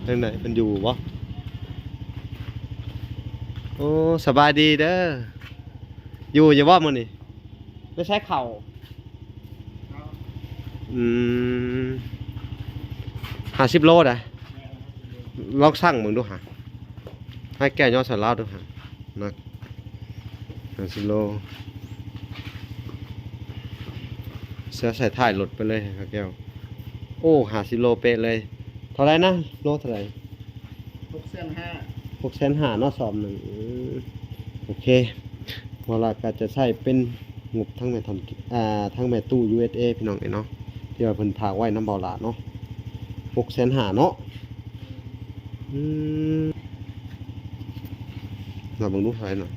ຈັ່ງໃດ ເພິ່ນຢູ່ບໍ່? ໂອ້ ສະບາຍດີເດີ. ຢູ່ຢູ່ບໍ່ມື້ນີ້? ໄປໃຊ້ເຂົ້າ? ອືມ ຫ້າສິບໂລໄດ໋. ລອງຊັ່ງເບິ່ງດູຫາ ໃຫ້ແກ້ວຍໍໃສ່ລາວດູຫາ ນະ. ຫ້າສິບໂລ ເສືອໃສ່ທ້າຍລົດໄປເລີຍ ຂ້າແກ້ວ. ໂອ້ ຫ້າສິບໂລເປະເລີຍ. ເທົ່າໃດນະ? ໂລເທົ່າໃດ? ຫົກແສນຫ້າ ຫົກແສນຫ້າເນາະ ສອບໜຶ່ງ. ອືມ ໂອເຄ ບໍ່ລະກໍຈະໃຊ້ເປັນງົບທັງແມ່ທ່ອນ ອ່າ ທັງແມ່ຕູ້ ຢູເອສເອ ພີ່ນ້ອງເອີຍເນາະ ທີ່ວ່າເພິ່ນຝາກໄວ້ນຳເບົາຫຼ້າເນາະ ຫົກແສນຫ້າເນາະ. ອືມ ລອງເບິ່ງດູເທົ່າໃດເນາະ.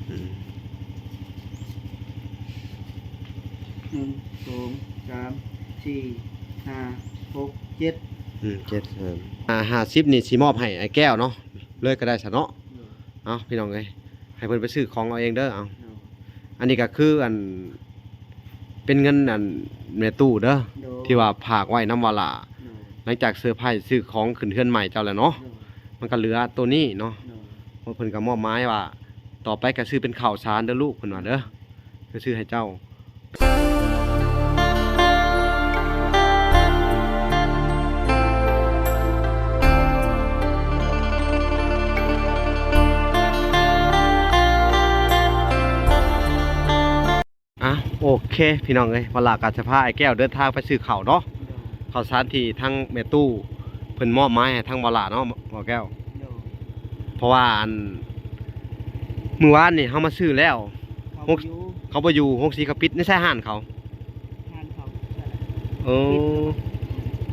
ອືມ ໜຶ່ງ ສອງ ສາມ ສີ່ ຫ້າ ຫົກ ເຈັດ ອືມ ເຈັດ ຫ້າ ຫ້າສິບນີ້ຊິມອບໃຫ້ອ້າຍແກ້ວເນາະ ເລີຍກໍໄດ້ຊະເນາະ. ໂດຍ ເອົາ ພີ່ນ້ອງເອີຍ ໃຫ້ເພິ່ນໄປຊື້ຂອງເອົາເອງເດີ. ເອົາ ໂດຍ ອັນນີ້ກໍຄືອັນ ເປັນເງິນອັນແມ່ຕູ້ເດີ ໂດຍ ທີ່ວ່າຝາກໄວ້ນຳວາລາ ໂດຍ ຫຼັງຈາກເຊີໄພຊື້ຂອງຂຶ້ນເຮືອນໃໝ່ເຈົ້າແລ້ວເນາະ ໂດຍ ມັນກໍເຫຼືອໂຕນີ້ເນາະ ໂດຍ ເພິ່ນກໍມອບໝາຍວ່າ ຕໍ່ໄປກໍຊື້ເປັນເຂົ້າສານເດີລູກ ເພິ່ນວ່າເດີ ໂດຍ ກໍຊື້ໃຫ້ເຈົ້າ. ອ່ະ ໂອເຄ ພີ່ນ້ອງເອີຍ ວາລາກໍຈະພາອ້າຍແກ້ວເດີນທາງໄປຊື້ເຂົ້າເນາະ ໂດຍ ເຂົ້າສານທີ່ທາງແມ່ຕູ້ເພິ່ນມອບໝາຍໃຫ້ທາງວາລາເນາະ ບ່າວແກ້ວ ໂດຍ ເພາະວ່າອັນ ມື້ວານນີ້ເຮົາມາຊື້ແລ້ວ ເຂົາບໍ່ຢູ່ ເຂົາບໍ່ຢູ່ ໂຮງສີເຂົາປິດ ໃນໃສຮ້ານເຂົາ? ຮ້ານເຂົາ ເອີ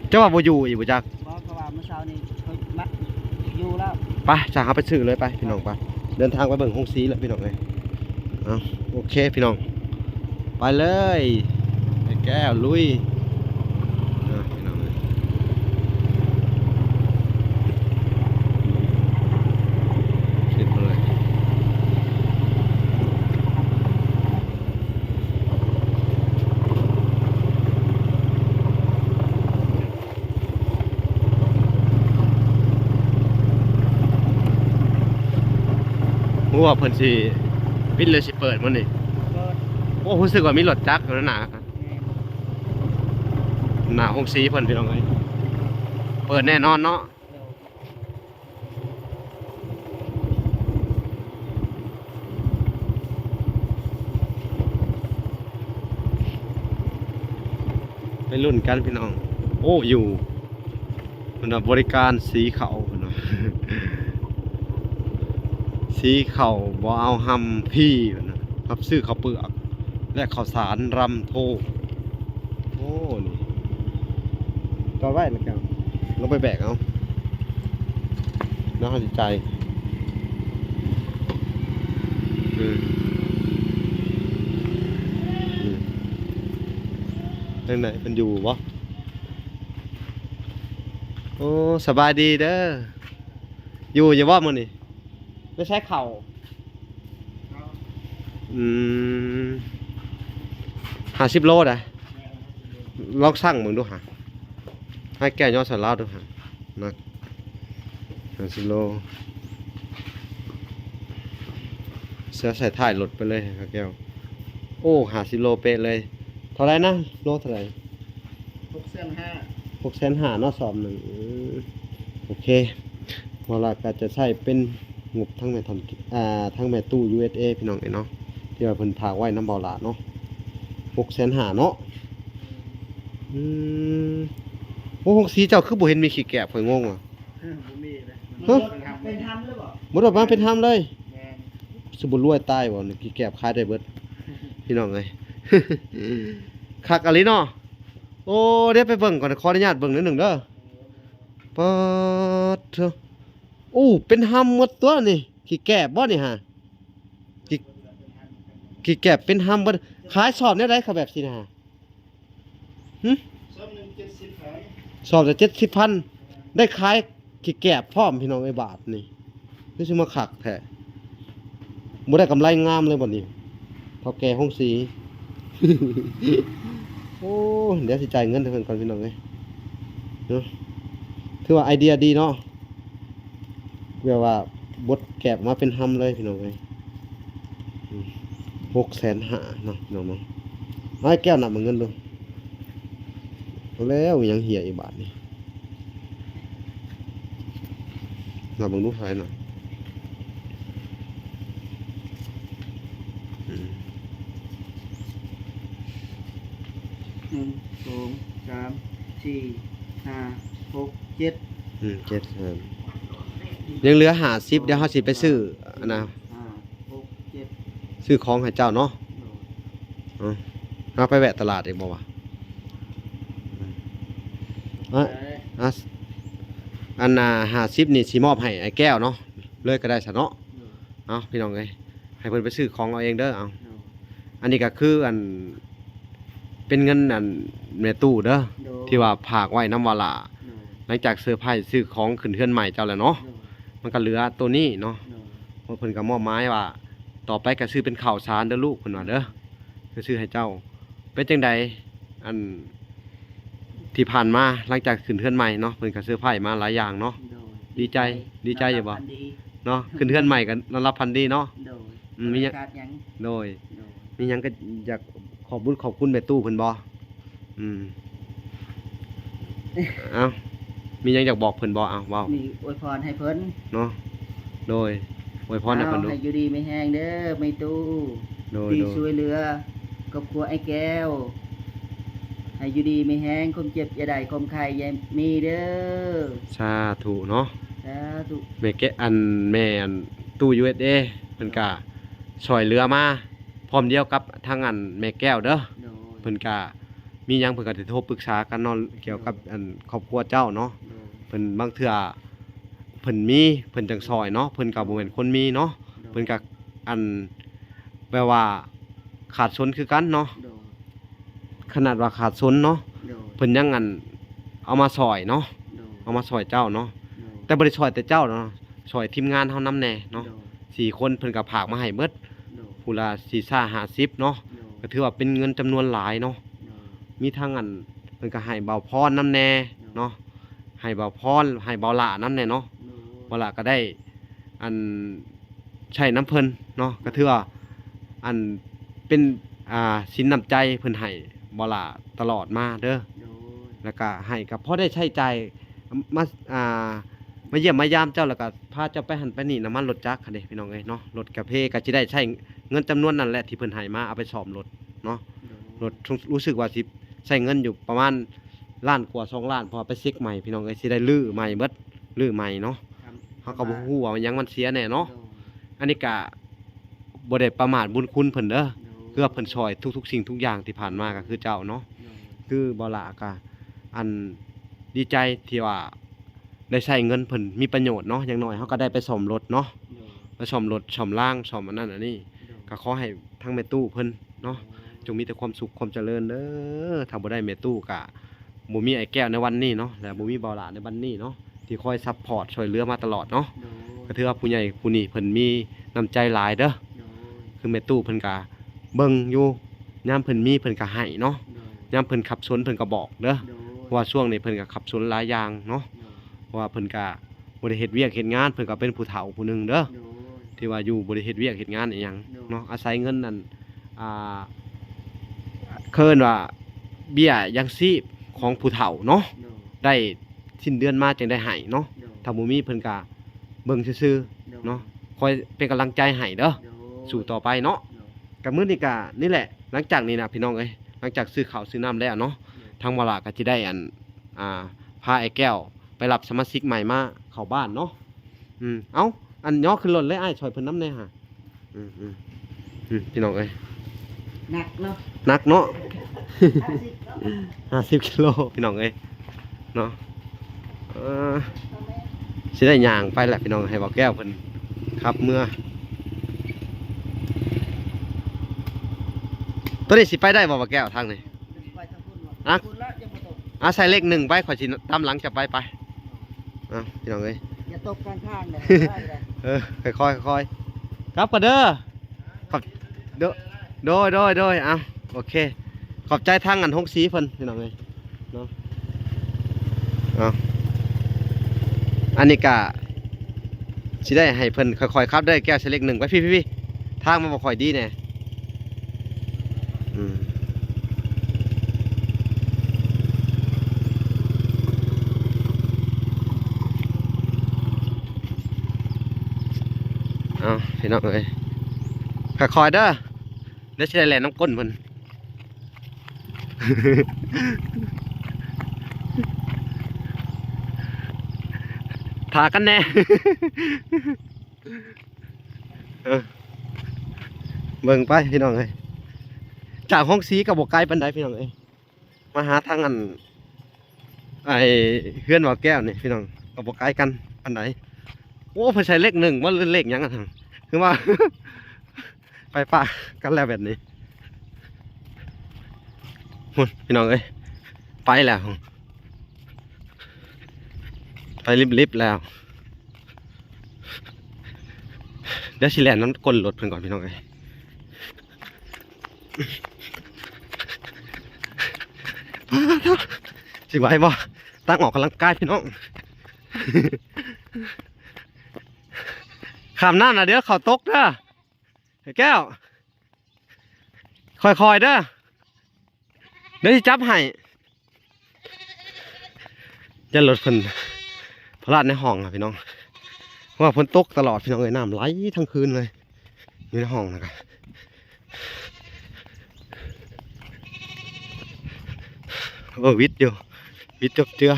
ເຈົ້າວ່າບໍ່ຢູ່ອີກບໍ່ຈັກ ບໍ່ ເຂົາວ່າມື້ເຊົ້ານີ້ເຂົາມາຢູ່ແລ້ວ ໄປ ຊະ ເຮົາໄປຊື້ເລີຍ ໄປ ພີ່ນ້ອງ ໄປ ເດີນທາງໄປເບິ່ງໂຮງສີແລ້ວ ພີ່ນ້ອງເອີຍ. ເອົາ ໂອເຄ ພີ່ນ້ອງ ໄປເລີຍ ໄປແກ້ວ ລຸຍ ເອົາ ພີ່ນ້ອງເອີຍ ເຮັດເລີຍ. ຮູ້ວ່າເພິ່ນຊິປິດ ຫຼື ຊິເປີດມື້ນີ້? ເປີດ. ໂອ້ ຮູ້ສຶກວ່າມີລົດຈັກຢູ່ໜ້າ ແມ່ນ ໜ້າໂຮງສີເພິ່ນ ພີ່ນ້ອງເອີຍ ເປີດແນ່ນອນເນາະ. ໂດຍ ໄປລຸ້ນກັນພີ່ນ້ອງ. ໂອ້ ຢູ່ ເພິ່ນວ່າບໍລິການສີເຂົ້າ ເພິ່ນວ່າ ສີເຂົ້າບໍ່ເອົາຮຳຟຣີ ເພິ່ນວ່າ ຮັບຊື້ເຂົ້າເປືອກ ແລະ ເຂົ້າສານລຳໂພງ. ໂອ້ ນີ້ ຈອດໄວ້ແລ້ວກໍລົງໄປແບກເອົາ ແລ້ວເຮົາຊິຈ່າຍ. ອືມ ອືມ ຈັ່ງໃດ ເພິ່ນຢູ່ບໍ່? ໂອ້ ສະບາຍດີເດີ. ຢູ່ ຢູ່ບໍ່ມື້ນີ້? ໄປໃຊ້ເຂົ້າ? ອືມ ຫ້າສິບໂລໄດ໋. ລອງຊັ່ງເບິ່ງດູຫາ ໃຫ້ແກ້ວຍໍໃສ່ລາວດູຫາ ໜັກຫ້າສິບໂລ. ເສືອໃສ່ທ້າຍລົດໄປເລີຍ ຂ້າແກ້ວ. ໂອ້ ຫ້າສິບໂລເປະເລີຍ. ເທົ່າໃດນະ? ໂລເທົ່າໃດ? ຫົກແສນຫ້າ ຫົກແສນຫ້າເນາະ ສອບໜຶ່ງ. ອືມ ໂອເຄ ເຮົາລະກະຈະໃຊ້ເປັນງົບທັງແມ່ທ່ອນ ອ່າ ທັງແມ່ຕູ້ ຢູເອສເອ ພີ່ນ້ອງເອີຍເນາະ ທີ່ວ່າເພິ່ນຝາກໄວ້ນຳເບົາຫຼ້າເນາະ ຫົກແສນຫ້າເນາະ. ອືມ ໂອ້ ໂຮງສີເຈົ້າຄືບໍ່ເຫັນມີຂີ້ແກບ ຂ້ອຍງົງວ່າ. ເອີ ບໍ່ມີເດ້ ຮະ? ເປັນທຳເລີຍບໍ່? ບໍ່ໄດ້ມາເປັນທຳເລີຍ. ແມ່ນ. ຊິບໍ່ລວຍຕາຍບໍ່ນີ້ ຂີ້ແກບຂາຍໄດ້ເບິດ ພີ່ນ້ອງເອີຍ ຄັກອີ່ຫຼີເນາະ. ໂອ້ ດຽວໄປເບິ່ງກ່ອນ ຂໍອະນຸຍາດເບິ່ງໜ້ອຍໜຶ່ງເດີ. ປາດໂທ້ ໂອ້ ເປັນຮຳໝົດຕົວະນີ້. ຂີ້ແກບບໍ່ນີ້ຫາ? ຂີ້ ຂີ້ແກບເປັນຮຳເບິດ. ຂາຍສອບແນວໃດ ເຂົາແບບຊີ້ນະຫາ? ຫຶ? ສອບໜຶ່ງເຈັດສິບພັນ ສອບລະເຈັດສິບພັນ ໄດ້ຂາຍຂີ້ແກບພ້ອມ ພີ່ນ້ອງເອີຍ. ບາດນີ້ຄືຊິມາຄັກແທ້ ບໍ່ໄດ້ກຳໄລງາມເລີຍບາດນີ້ ເຖົ້າແກ່ໂຮງສີ. ໂອ້ ດຽວຊິຈ່າຍເງິນໃຫ້ເພິ່ນກ່ອນພີ່ນ້ອງເອີຍເນາະ. ຖືວ່າໄອເດຍດີເນາະ ແບບວ່າບົດແກບມາເປັນຮຳເລີຍພີ່ນ້ອງເອີຍ. ອືມ ຫົກແສນຫ້າເນາະພີ່ນ້ອງເນາະ. ເອົາ ອ້າຍແກ້ວນັບເບິ່ງເງິນດູ. ເອົາແລ້ວ ມີຫຍັງເຫຍອີກບາດນີ້. ນັບເບິ່ງດູເທົ່າໃດນະ. ອືມ ໜຶ່ງ ສອງ ສາມ ສີ່ ຫ້າ ຫົກ ເຈັດ ອືມ ເຈັດ ອືມ ຍັງເຫຼືອຫ້າສິບ ດຽວເຮົາຊິໄປຊື້ອັນນະ ຫ້າ ຫົກ ເຈັດ ຊື້ຂອງໃຫ້ເຈົ້າເນາະ. ໂດຍ ເອົາ ເຮົາໄປແວະຕະຫຼາດອີກບໍ່ວະ? ອືມ ເອີ ເອີ ອັນນ່າ ຫ້າສິບນີ້ຊິມອບໃຫ້ອ້າຍແກ້ວເນາະ ເລີຍກໍໄດ້ຊະເນາະ. ໂດຍ ເອົາ ພີ່ນ້ອງເອີຍ ໃຫ້ເພິ່ນໄປຊື້ຂອງເອົາເອງເດີ. ເອົາ ໂດຍ ອັນນີ້ກໍຄືອັນ ເປັນເງິນອັນແມ່ຕູ້ເດີ ໂດຍ ທີ່ວ່າຝາກໄວ້ນຳວາລາ ໂດຍ ຫຼັງຈາກເຊີໄພຊື້ຂອງຂຶ້ນເຮືອນໃໝ່ເຈົ້າແລ້ວເນາະ. ໂດຍ ມັນກໍເຫຼືອໂຕນີ້ເນາະ. ໂດຍ ເພິ່ນກໍມອບໝາຍວ່າ ຕໍ່ໄປກໍຊື້ເປັນເຂົ້າສານເດີລູກ ເພິ່ນວ່າເດີ ໂດຍ ກໍຊື້ໃຫ້ເຈົ້າ. ເປັນຈັ່ງໃດ ອັນ ທີ່ຜ່ານມາ ຫຼັງຈາກຂຶ້ນເຮືອນໃໝ່ເນາະ ເພິ່ນກໍເຊີໄພມາຫຼາຍຢ່າງເນາະ. ໂດຍ ດີໃຈ ດີໃຈຢູ່ບໍ່ ນອນຫຼັບຝັນດີ ເນາະ? ຂຶ້ນເຮືອນໃໝ່ກໍນອນຫຼັບຝັນດີເນາະ. ໂດຍ ອືມ ບໍ່ໄດ້ຂາດຫຍັງ ໂດຍ ໂດຍ ມີຫຍັງກໍຢາກຂອບບຸນຂອບຄຸນແມ່ຕູ້ເພິ່ນບໍ່? ອືມ ເອົ້າ ມີຫຍັງຢາກບອກເພິ່ນບໍ່? ເອົ້າ ເວົ້າ ນີ້ອວຍພອນໃຫ້ເພິ່ນເນາະ. ໂດຍ ອວຍພອນໃຫ້ເພິ່ນດູ ເອົາ ໃຫ້ຢູ່ດີມີແຮງເດີແມ່ຕູ້ ໂດຍ ທີ່ ໂດຍ ຊ່ວຍເຫຼືອຄອບຄົວອ້າຍແກ້ວ ໃຫ້ຢູ່ດີມີແຮງ ຄວາມເຈັບຢ່າໄດ້ ຄວາມໄຂ້ຢ່າມີເດີ. ສາທຸເນາະ ສາທຸ. ແມ່ແກ້ ອັນ ແມ່ ອັນ ຕູ້ ຢູເອັສເອ ເພິ່ນກະຊ່ອຍເຫຼືອມາ ພ້ອມດຽວກັບທາງ ອັນ ແມ່ແກ້ວເດີ. ໂດຍ ເພິ່ນກະມີຫຍັງເພິ່ນກະໄດ້ໂທປຶກສາກັນເນາະ ກ່ຽວກັບ ໂດຍ ອັນ ຄອບຄົວເຈົ້າເນາະ. ໂດຍ ເພິ່ນ ບາງເທື່ອເພິ່ນມີ ເພິ່ນຈັ່ງຊ່ອຍເນາະ ເພິ່ນກະບໍ່ແມ່ນຄົນມີເນາະ. ໂດຍ ເພິ່ນກະ ອັນ ແບບວ່າຂາດສົນຄືກັນເນາະ. ໂດຍ ຂະໜາດວ່າຂາດສົນເນາະ ໂດຍ ເພິ່ນຍັງ ອັນ ເອົາມາຊ່ອຍເນາະ. ໂດຍ ເອົາມາຊ່ອຍເຈົ້າເນາະ. ໂດຍ ແຕ່ບໍ່ໄດ້ຊ່ອຍແຕ່ເຈົ້າເນາະ ຊ່ອຍທີມງານເຮົານຳແດ່ເນາະ. ໂດຍ ສີ່ຄົນເພິ່ນກໍຝາກມາໃຫ້ເບິດ ໂດຍ ຜູ້ລະສີ່ສິບ ຫ້າສິບເນາະ. ໂດຍ ກໍຖືວ່າເປັນເງິນຈຳນວນຫຼາຍເນາະ. ໂດຍ ມີທັງ ອັນ ເພິ່ນກໍໃຫ້ບ່າວພອນນຳແດ່ເນາະ. ໂດຍ ໃຫ້ບ່າວພອນ ໃຫ້ບ່າວຫຼ້ານຳແດ່ເນາະ. ໂດຍ ບ່າວຫຼ້າກໍໄດ້ ອັນ ໃຊ້ນຳເພິ່ນເນາະ ກໍຖືວ່າ ອັນ ເປັນ ອ່າ ສິນນ້ຳໃຈເພິ່ນໃຫ້ບ່າວຫຼ້າຕະຫຼອດມາເດີ. ໂດຍ ແລ້ວກໍໃຫ້ກໍພໍໄດ້ໃຊ້ຈ່າຍ ມາ ອ່າ ມາຢ້ຽມມາຢາມເຈົ້າ ແລ້ວກໍພາເຈົ້າໄປຫັ້ນໄປນີ້ ນ້ຳມັນລົດຈັກຫັ້ນເດ້ ພີ່ນ້ອງເອີຍເນາະ. ລົດກະເພກໍຊິໄດ້ໃຊ້ເງິນຈຳນວນນັ້ນແຫຼະ ທີ່ເພິ່ນໃຫ້ມາເອົາໄປສ້ອມລົດເນາະ. ໂດຍ ລົດ ຮູ້ສຶກວ່າຊິໃຊ້ເງິນຢູ່ປະມານລ້ານກວ່າສອງລ້ານ ເພາະວ່າໄປເຊັກໃໝ່ ພີ່ນ້ອງເອີຍ ຊິໄດ້ຮື້ໃໝ່ເບິດ ຮື້ໃໝ່ເນາະ. ເຮົາກໍບໍ່ຮູ້ວ່າຫຍັງມັນເສຍແນ່ເນາະ. ໂດຍ ອັນນີ້ກະບໍ່ໄດ້ປະໝາດບຸນຄຸນເພິ່ນເດີ. ໂດຍ ເພື່ອເພິ່ນຊ່ອຍທຸກໆສິ່ງທຸກຢ່າງທີ່ຜ່ານມາກໍຄືເຈົ້າເນາະ. ໂດຍ ຄືບ່າວຫຼ້າກະ ອັນ ດີໃຈທີ່ວ່າໄດ້ໃຊ້ເງິນເພິ່ນມີປະໂຫຍດເນາະ ຢ່າງໜ້ອຍເຮົາກໍໄດ້ໄປສ້ອມລົດເນາະ. ໂດຍ ໄປສ້ອມລົດ ສ້ອມລາງ ສ້ອມອັນນັ້ນອັນນີ້. ໂດຍ ກໍຂໍໃຫ້ທັງແມ່ຕູ້ເພິ່ນເນາະ ໂດຍ ຈົ່ງມີແຕ່ຄວາມສຸກຄວາມຈະເລີນເດີ. ຖ້າບໍ່ໄດ້ແມ່ຕູ້ກະ ບໍ່ມີອ້າຍແກ້ວໃນວັນນີ້ເນາະ ແລະ ບໍ່ມີບ່າວຫຼ້າໃນວັນນີ້ເນາະ ທີ່ຄອຍຊັບພອດຊ່ວຍເຫຼືອມາຕະຫຼອດເນາະ. ໂດຍ ກໍຖືວ່າຜູ້ໃຫຍ່ຜູ້ນີ້ເພິ່ນມີນ້ຳໃຈຫຼາຍເດີ. ໂດຍ ຄືແມ່ຕູ້ເພິ່ນກະເບິ່ງຢູ່ ຍາມເພິ່ນມີເພິ່ນກະໃຫ້ເນາະ. ໂດຍ ຍາມເພິ່ນຂັບສົນເພິ່ນກະບອກເດີ. ໂດຍ ເພາະວ່າຊ່ວງນີ້ເພິ່ນກະຂັບສົນຫຼາຍຢ່າງເນາະ. ໂດຍ ເພາະວ່າເພິ່ນກະບໍ່ໄດ້ເຮັດວຽກເຮັດງານ ເພິ່ນກະເປັນຜູ້ເຖົ້າຜູ້ໜຶ່ງເດີ. ໂດຍ ທີ່ວ່າຢູ່ບໍ່ໄດ້ເຮັດວຽກເຮັດງານອີ່ຫຍັງ ໂດຍ ເນາະ ອາໄສເງິນນັ້ນ ອ່າ ເອີ້ນວ່າເບ້ຍຍັງຊີບຂອງຜູ້ເຖົ້າເນາະ. ໂດຍ ໄດ້ສິ້ນເດືອນມາຈຶ່ງໄດ້ໃຫ້ເນາະ. ໂດຍ ຖ້າບໍ່ມີເພິ່ນກະເບິ່ງຊື່ໆ ໂດຍ ເນາະ ຄອຍເປັນກຳລັງໃຈໃຫ້ເດີ. ໂດຍ ສູ້ຕໍ່ໄປເນາະ. ໂດຍ ກະມື້ນີ້ກະນີ້ແຫຼະ ຫຼັງຈາກນີ້ນະ ພີ່ນ້ອງເອີຍ ຫຼັງຈາກຊື້ເຂົ້າຊື້ນ້ຳແລ້ວເນາະ. ໂດຍ ທາງບ່າວຫຼ້າກະຊິໄດ້ ອັນ ອ່າ ພາອ້າຍແກ້ວໄປຮັບສະມາຊິກໃໝ່ມາເຂົ້າບ້ານເນາະ. ອືມ ເອົ້າ ອັນ ຍໍຂຶ້ນລົດເລີຍ ອ້າຍຊ່ອຍເພິ່ນນຳແດ່ຫາ. ອືມ ອືມ ອືມ ພີ່ນ້ອງເອີຍ ໜັກເນາະ ໜັກເນາະ ຫ້າສິບກິໂລ ພີ່ນ້ອງເອີຍເນາະ. ເອີ ຊິໄດ້ຍ່າງໄປແຫຼະ ພີ່ນ້ອງ ໃຫ້ບ່າວແກ້ວເພິ່ນຂັບເມືອ. ໂຕນີ້ຊິໄປໄດ້ບໍ່ ບ່າວແກ້ວ ທາງນີ້? ອ່ະ ອ່ະ ໃສ່ເລກໜຶ່ງໄປ ຂ້ອຍຊິຕາມຫຼັງເຈົ້າໄປ ໄປ. ອ່ະ ພີ່ນ້ອງເອີຍ ຢ່າຕົກກາງທາງເດີ ເອີ ຄ່ອຍໆ ຄ່ອຍໆ ກັບກ່ອນເດີ. ຂອບ ໂດ ໂດຍ ໂດຍ ໂດຍ ອ່ະ ໂອເຄ ຂອບໃຈທາງອັນໂຮງສີເພິ່ນພີ່ນ້ອງເອີຍເນາະ. ເອົາ ອັນນີ້ກະຊິໄດ້ໃຫ້ເພິ່ນຄ່ອຍໆຂັບເດີ ແກ້ວໃສ່ເລກໜຶ່ງໄປ ພີ້ໆໆ ທາງມັນບໍ່ຄ່ອຍດີແດ່. ອືມ ເອົາ ພີ່ນ້ອງເອີຍ ຄ່ອຍໆເດີ ດຽວຊິໄດ້ແລ່ນນຳກົ້ນເພິ່ນ. ຖ້າກັນແດ່. ເອີ ເບິ່ງໄປພີ່ນ້ອງເອີຍ ຈາກໂຮງສີກໍບໍ່ໄກປານໃດພີ່ນ້ອງເອີຍ. ມາຫາທາງອັນ ໄອ້ເຮືອນບ່າວແກ້ວນີ້ພີ່ນ້ອງ ກໍບໍ່ໄກກັນປານໃດ. ໂອ້ ເພິ່ນໃສ່ເລກໜຶ່ງບໍ່ ຫຼືເລກຫຍັງຫັ້ນ ຄືວ່າໄປປະກັນແລ້ວແບບນີ້. ພຸ້ນພີ່ນ້ອງເອີຍ ໄປແລ້ວ ໄປລິບໆແລ້ວ. ດຽວຊິແລ່ນນຳກົ້ນລົດເພິ່ນກ່ອນພີ່ນ້ອງເອີຍ. ຊິໄຫວບໍ່? ທາງອອກກຳລັງກາຍພີ່ນ້ອງ. ຂ້າມນ້ຳນະ ດຽວເຂົ້າຕົກເດີ ໄອ້ແກ້ວ ຄ່ອຍໆເດີ. ດຽວຊິຈັບໃຫ້. ຢ້ານລົດເພິ່ນພະລາດໃນຮ່ອງນະພີ່ນ້ອງ ເພາະວ່າຝົນຕົກຕະຫຼອດພີ່ນ້ອງເອີຍ ນ້ຳໄຫຼທັງຄືນເລີຍ ຢູ່ໃນຮ່ອງນະກະ. ເອີ ວິດຢູ່ ວິດຈົບເຈືອ.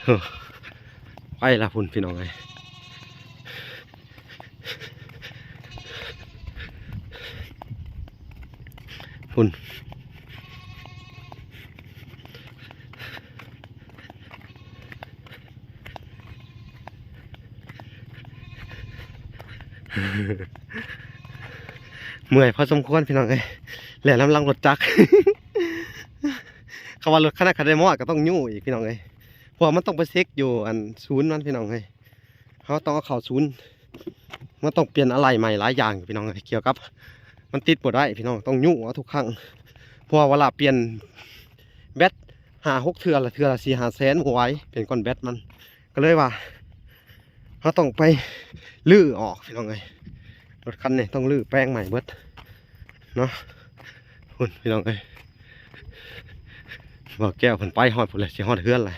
ເອີ ໄປລະພຸ້ນພີ່ນ້ອງເອີຍ ພຸ້ນ. ເມື່ອຍພໍສົມຄວນພີ່ນ້ອງເອີຍ ແລ່ນນຳຫຼັງລົດຈັກ. ເຂົາວ່າລົດຄັນນັ້ນຄັນໄດ້ມອດກໍຕ້ອງຍູ້ອີກພີ່ນ້ອງເອີຍ ເພາະວ່າມັນຕ້ອງໄປເຊັກຢູ່ອັນສູນມັນພີ່ນ້ອງເອີຍ. ເຮົາຕ້ອງເອົາເຂົ້າສູນ ມັນຕ້ອງປ່ຽນອາໄຫຼ່ໃໝ່ຫຼາຍຢ່າງພີ່ນ້ອງເອີຍ ກ່ຽວກັບມັນຕິດບໍ່ໄດ້ພີ່ນ້ອງ ຕ້ອງຍູ້ເອົາທຸກຄັ້ງ ເພາະວ່າເວລາປ່ຽນແບັດຫ້າຫົກເທື່ອລະ ເທື່ອລະສີ່ຫ້າແສນບໍ່ໄຫວ ປ່ຽນກ້ອນແບັດມັນ ກໍເລີຍວ່າເຮົາຕ້ອງໄປຮື້ອອກພີ່ນ້ອງເອີຍ. ລົດຄັນນີ້ຕ້ອງຮື້ແປງໃໝ່ເບິດເນາະ. ພຸ້ນພີ່ນ້ອງເອີຍ ບ່າວແກ້ວເພິ່ນໄປຮອດພຸ້ນແຫຼະ ຊິຮອດເຮືອນແຫຼະ.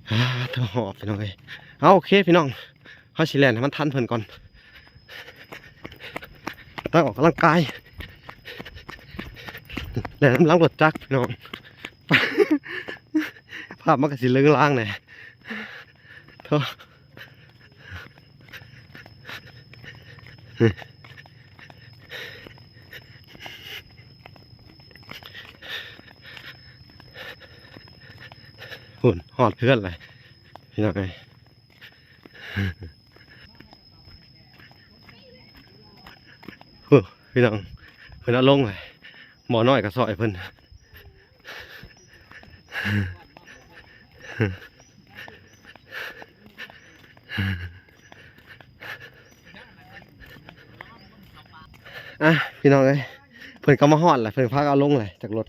ອາ ໂທ້ ຮອດພີ່ນ້ອງເອີຍ. ເອົາ ໂອເຄພີ່ນ້ອງ ເຮົາຊິແລ່ນໃຫ້ມັນທັນເພິ່ນກ່ອນ. ຕ້ອງອອກກຳລັງກາຍ ແລ່ນນຳຫຼັງລົດຈັກພີ່ນ້ອງ. ພາບມັນກໍຊິເລືອງລາງແດ່ ໂທ້. ພຸ້ນ ຮອດເຮືອນແລ້ວພີ່ນ້ອງເອີຍ. ໂອ້ ພີ່ນ້ອງ ເພິ່ນເອົາລົງເລີຍ ໝໍນ້ອຍກໍຊ່ອຍເພິ່ນ. ອ່ະ ພີ່ນ້ອງເອີຍ ເພິ່ນກໍມາຮອດແລ້ວ ເພິ່ນພາເອົາລົງເລີຍຈາກລົດ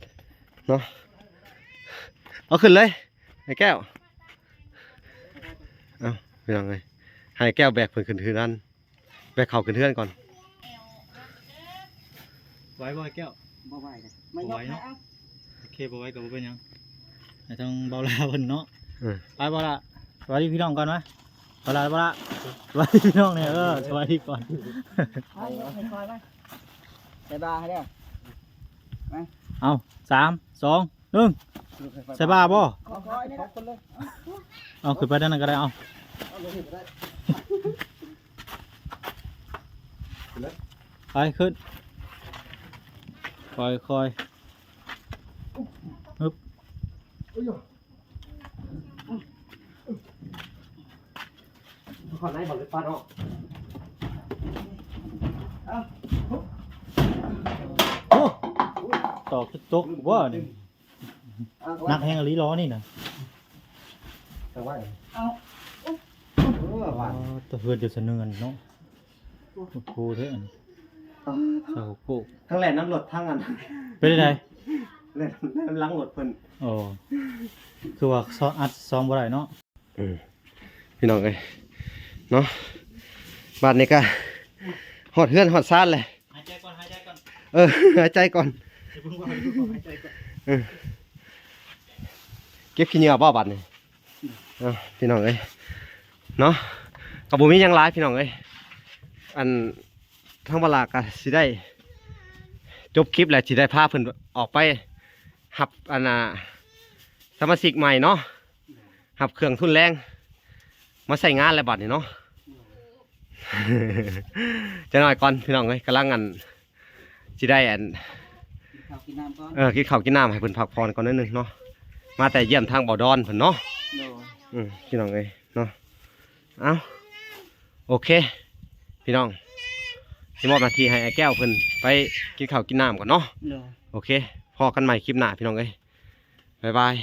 ເນາະ. ເອົາຂຶ້ນເລີຍ ໄອ້ແກ້ວ. ເອົາ ພີ່ນ້ອງເອີຍ ໃຫ້ແກ້ວແບກເພິ່ນຂຶ້ນເຮືອນ ແບກເຂົ້າຂຶ້ນເຮືອນກ່ອນ. ໄຫວບໍ່ ໄອ້ແກ້ວ? ບໍ່ໄຫວເດ້ ບໍ່ໄຫວເນາະ. ໂອເຄ ບໍ່ໄຫວກໍບໍ່ເປັນຫຍັງ ໃຫ້ທາງເບົາຫຼ້າເພິ່ນເນາະ. ເອີ ໄປເບົາຫຼ້າ ສະບາຍດີພີ່ນ້ອງກ່ອນມາ. ເບົາຫຼ້າ ເບົາຫຼ້າ ສະບາຍດີພີ່ນ້ອງແດ່. ເອີ ສະບາຍດີກ່ອນ. ໄປ ຄ່ອຍໆໄປ ໃສ່ບ່າໃຫ້ເດີ. ມາ ເອົາ ສາມ ສອງ ໜຶ່ງ ໃສ່ບ່າບໍ່? ຄ່ອຍໆນີ້ແຫຼະ ເອົາ ຂຶ້ນໄປດ້ານນັ້ນກໍໄດ້. ເອົາ ເອົາລົງນີ້ກໍໄດ້ ຂຶ້ນເລີຍ ໄປ ຂຶ້ນ ຄ່ອຍໆ ຮຶບ ເອົາຢູ່ ເຂົ້າໃນບໍ່ ຫຼືປາດອອກ? ໂອ້ ຕອກຕົກບໍ່ນີ້? ໜັກແຮງອີ່ຫຼີລໍ້ນີ້ນະ. ແຕ່ວ່າ ເອົາ ເອີຫວານ ອໍ ແຕ່ເຮືອນຢູ່ສະເໜືອນເນາະ ໂອ້ໂຫເດ້ອັນ ຊາວໂກ ທັງແລ່ນນຳລົດທັງອັນ ເປັນຈັ່ງໃດ ແລ່ນນຳຫຼັງລົດເພິ່ນ ອໍ ຄືວ່າຊອງອັດຊອງບໍ່ໄດ້ເນາະ ເອີ ພີ່ນ້ອງເອີຍເນາະ ບາດນີ້ກະຮອດເຮືອນຮອດຊານແລ້ວ ຫາຍໃຈກ່ອນ ຫາຍໃຈກ່ອນ ເອີ ຫາຍໃຈກ່ອນ ຢ່າເພິ່ງເວົ້າ ຫາຍໃຈກ່ອນ ເອີ ເກັບຂີ້ເຫຍື້ອບໍ່ບາດນີ້ ເອີ ພີ່ນ້ອງເອີຍເນາະ ກໍບໍ່ມີຫຍັງຫຼາຍພີ່ນ້ອງເອີຍ ອັນ ທາງບ່າວຫຼ້າກໍຊິໄດ້ຈົບຄລິບແລ້ວ ຊິໄດ້ພາເພິ່ນອອກໄປຮັບ ອັນນ່າ ສະມາຊິກໃໝ່ເນາະ ຮັບເຄື່ອງທຶນແຮງມາໃຊ້ງານແລ້ວບາດນີ້ເນາະ ຈັກໜ້ອຍກ່ອນພີ່ນ້ອງເອີຍ ກຳລັງອັນ ຊິໄດ້ອັນ ກິນເຂົ້າກິນນ້ຳກ່ອນ ເອີ ກິນເຂົ້າກິນນ້ຳໃຫ້ເພິ່ນພັກຜ່ອນກ່ອນໜ້ອຍໜຶ່ງເນາະ ມາແຕ່ຢ້ຽມທາງບ່າວດອນເພິ່ນເນາະ ໂດຍ ອື ພີ່ນ້ອງເອີຍເນາະ ເອົ້າ ໂອເຄ ພີ່ນ້ອງ ຊິມອບໜ້າທີ່ໃຫ້ອ້າຍແກ້ວເພິ່ນໄປກິນເຂົ້າກິນນ້ຳກ່ອນເນາະ ໂດຍ ໂອເຄ ພໍ້ກັນໃໝ່ຄລິບໜ້າພີ່ນ້ອງເອີຍ ບາຍບາຍ.